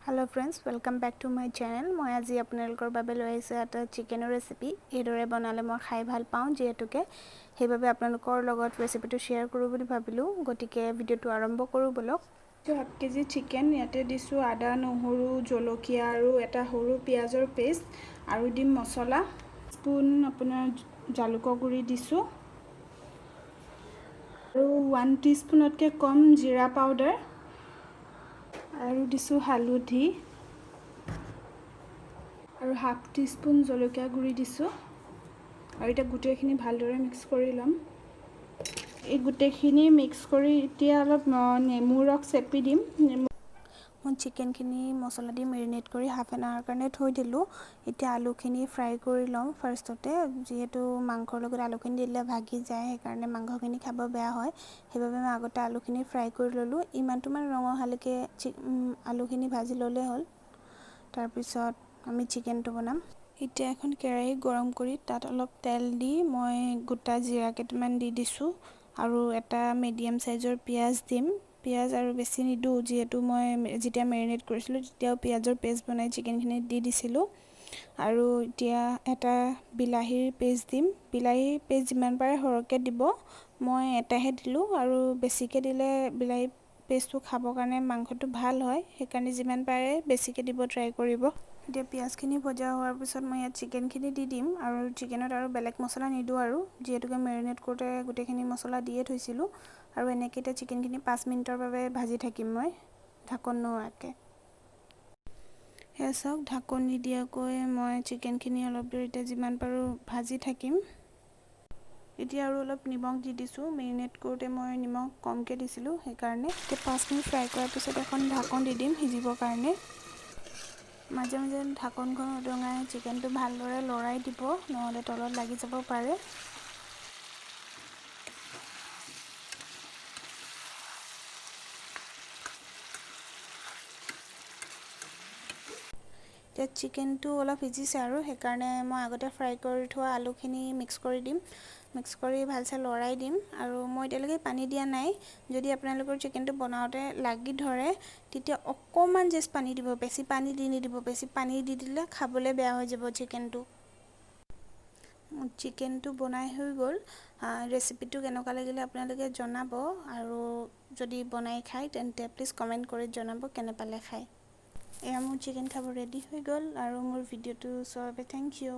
Hello friends, welcome back to my channel. মই আজি আপোনালোকৰ বাবে লৈ আহিছোঁ এটা চিকেনৰ ৰেচিপি। এইদৰে বনালে মই খাই ভাল পাওঁ যিহেতুকে, সেইবাবে আপোনালোকৰ লগত ৰেচিপিটো শ্বেয়াৰ কৰোঁ বুলি ভাবিলোঁ। গতিকে ভিডিঅ'টো আৰম্ভ কৰোঁ ব'লক। হাফ কেজি চিকেন ইয়াতে দিছোঁ, আদা, নহৰু, জলকীয়া আৰু এটা সৰু পিঁয়াজৰ পেষ্ট আৰু দিম মছলা। স্পুন আপোনাৰ জালুকৰ গুড়ি দিছোঁ আৰু 1 টিস্পুনতকৈ কম জিৰা পাউডাৰ আৰু দিছোঁ হালধি আৰু হাফ টিস্পুন জলকীয়া গুড়ি দিছোঁ। আৰু এতিয়া গোটেইখিনি ভালদৰে মিক্স কৰি ল'ম। এই গোটেইখিনি মিক্স কৰি এতিয়া অলপ নেমু ৰস চেপি দিম, নেমু। মই চিকেনখিনি মছলা দি মেৰিনেট কৰি হাফ এন আৱাৰ কাৰণে থৈ দিলোঁ। এতিয়া আলুখিনি ফ্ৰাই কৰি ল'ম ফাৰ্ষ্টতে। যিহেতু মাংসৰ লগত আলুখিনি দিলে ভাগি যায়, সেইকাৰণে মাংসখিনি খাব বেয়া হয়, সেইবাবে মই আগতে আলুখিনি ফ্ৰাই কৰি ল'লোঁ। ইমানটোমান ৰঙ অহালৈকে আলুখিনি ভাজি ল'লেই হ'ল। তাৰপিছত আমি চিকেনটো বনাম। এতিয়া এখন কেৰাহী গৰম কৰি তাত অলপ তেল দি মই গোটা জিৰা কেইটামান দি দিছোঁ আৰু এটা মিডিয়াম চাইজৰ পিঁয়াজ দিম। পিঁয়াজ আৰু বেছি নিদিওঁ, যিহেতু মই যেতিয়া মেৰিনেট কৰিছিলোঁ, তেতিয়াও পিঁয়াজৰ পেষ্ট বনাই চিকেনখিনিত দি দিছিলোঁ। আৰু এতিয়া এটা বিলাহীৰ পেষ্ট দিম। বিলাহীৰ পেষ্ট যিমান পাৰে সৰহকৈ দিব, মই এটাহে দিলোঁ। আৰু বেছিকৈ দিলে বিলাহী পেষ্টটো খাবৰ কাৰণে মাংসটো ভাল হয়, সেইকাৰণে যিমান পাৰে বেছিকৈ দিব ট্ৰাই কৰিব। এতিয়া পিঁয়াজখিনি ভজা হোৱাৰ পিছত মই ইয়াত চিকেনখিনি দি দিম। আৰু চিকেনত আৰু বেলেগ মছলা নিদিওঁ আৰু, যিহেতুকে মেৰিনেট কৰোঁতে গোটেইখিনি মছলা দিয়ে থৈছিলোঁ। আৰু এনেকৈ এতিয়া চিকেনখিনি 5 মিনিটৰ বাবে ভাজি থাকিম মই ঢাকন নোহোৱাকৈ। সেয়া চাওক, ঢাকন নিদিয়াকৈ মই চিকেনখিনি অলপ দেৰি এতিয়া যিমান পাৰোঁ ভাজি থাকিম। এতিয়া আৰু অলপ নিমখ দি দিছোঁ। মেৰিনেট কৰোঁতে মই নিমখ কমকৈ দিছিলোঁ, সেইকাৰণে। এতিয়া 5 মিনিট ফ্ৰাই কৰাৰ পিছত এখন ঢাকন দি দিম সিজিবৰ কাৰণে। মাজে মাজে ঢাকনখন উদঙাই চিকেনটো ভালদৰে লৰাই দিব, নহ'লে তলত লাগি যাব পাৰে। এতিয়া চিকেনটো অলপ সিজিছে আৰু সেইকাৰণে মই আগতে ফ্ৰাই কৰি থোৱা আলুখিনি মিক্স কৰি দিম। মিক্স কৰি ভালছে লৰাই দিম। আৰু মই এতিয়ালৈকে পানী দিয়া নাই। যদি আপোনালোকৰ চিকেনটো বনাওঁতে লাগি ধৰে, তেতিয়া অকণমান জাষ্ট পানী দিব, বেছি পানী দি নিদিব। বেছি পানী দি দিলে খাবলৈ বেয়া হৈ যাব চিকেনটো। চিকেনটো বনাই হৈ গ'ল। ৰেচিপিটো কেনেকুৱা লাগিলে আপোনালোকে জনাব আৰু যদি বনাই খায়, তেন্তে প্লিজ কমেণ্ট কৰি জনাব কেনে পালে খায়। এয়া মোৰ চিকেন খাব ৰেডি হৈ গ'ল। আৰু মোৰ ভিডিঅ'টো চোৱাৰ বাবে thank U.